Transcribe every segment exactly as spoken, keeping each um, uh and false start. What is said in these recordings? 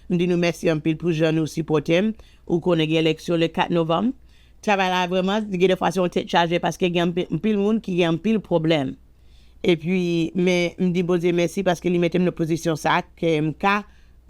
M di nou mèsi anpil pou jan nou sipòte m. Ou konnen gen eleksyon le kat novanm. Travay la vrèman, gen de fwa se yon tèt chaje paske gen anpil, anpil moun ki gen anpil pwoblèm. Epi, men m di Bondye mèsi paske li mete m nan pozisyon sa ke m ka,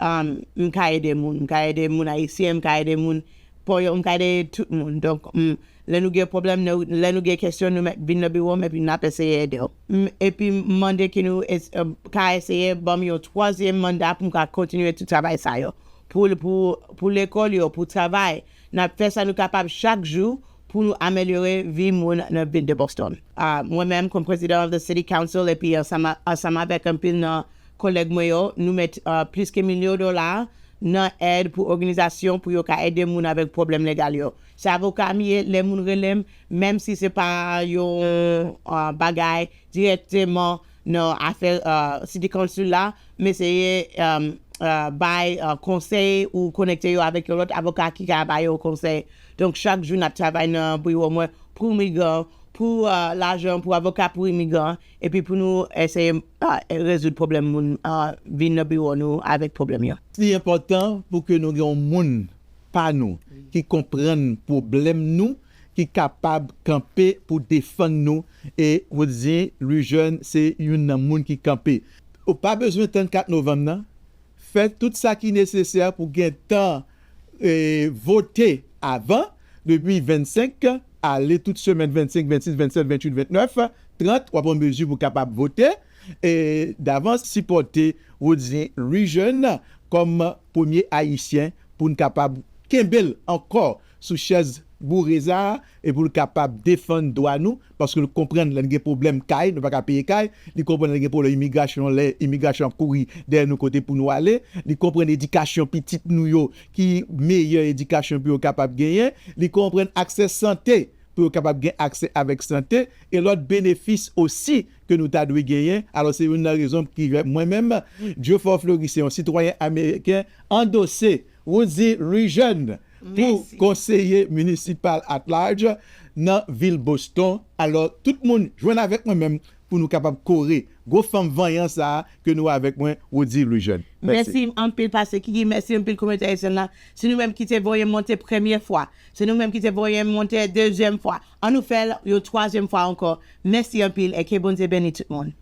um, m ka ede moun. M ka ede moun ayisyen, m ka ede moun panyòl, m ka ede tout moun. Donk, m, lè nou gen pwoblèm, nou, lè nou gen kesyon, nou mèt vin nan biwo m epi n ap eseye ede w. M, epi m mande ke nou es- uh, ka eseye ban m yon twazyèm manda pou m ka kontinye tout travay sa yo. Pou, pou, pou lekòl yo, pou travay, n ap fè sa nou kapab chak jou pou nou amelyore vi moun nan vil de Boston. Ah, mwen menm, kòm prezidan of the City Council, epi ansanm, ansanm avèk anpil nan kòlèg mwen yo, nou met, ah, plis ke milyon dola nan èd pou òganizasyon pou yo ka ede moun avèk pwoblèm legal yo. Se avoka m ye, lè moun rele m, menm si se pa yon, ah, bagay dirèkteman nan afè, ah, City Council la, m eseye, ah, ah, bay, ah, konsèy ou konekte yo avèk yon lòt avoka ki ka ba yo konsèy. Donk, chak jou n ap travay nan biwo mwen pou imigran, pou, ah, lajan, pou avoka, pou imigran, epi pou nou eseye, ah, rezoud pwoblèm moun, ah, vin nan biwo nou avèk pwoblèm yo. Li enpòtan pou ke nou gen yon moun pa nou ki konprann pwoblèm nou, ki kapab kanpe pou defann nou. E Woodzy Louis Jeune se youn nan moun ki kanpe. Ou pa bezwen tann kat novanm nan. Fè tout sa ki nesesè pou gen tan, e, vote avan, depi vennsenk, ale tout semèn vennsenk, vennsis, vennsèt, vennwit, vennèf, trant, w ap pran mezi pou kapab vote, e, davans sipòte Woodzy Louis Jeune kòm premye Ayisyen pou n kapab kenbe l ankò sou chèz boure sa a, e pou l kapab defann dwa nou, paske nou konprann lè n gen pwoblèm kay, nou pa ka peye kay, li konprann lè n gen pwoblèm imigrasyon, lè imigrasyon ap kouri dèyè nou kote pou nou ale, li konprann edikasyon pitit nou yo, ki meyè edikasyon pou yo kapab genyen, li konprann aksè sante, pou yo kapab gen aksè avèk sante, e lòt benefis osi ke nou ta dwe genyen. Alò, se youn nan rezon ki fè mwen menm, Geoffroy Fleury, se yon sitwayen ameriken, andose Woodzy Louis Jeune pou konseye minisipal at large nan vil Boston. Alò, tout moun jwenn avèk mwen menm pou nou kapab kore gwo fanm vanyan sa a ke nou avèk mwen, Woodzy Louis Jeune. Mèsi. Mèsi anpil, Pastè Kiki. Mèsi anpil, kominote ayisyèn la. Se nou menm ki te voye m monte premye fwa. Se nou menm ki te voye m monte dezyèm fwa. An nou fè l yon twazyèm fwa ankò. Mèsi anpil e ke Bondye beni tout moun.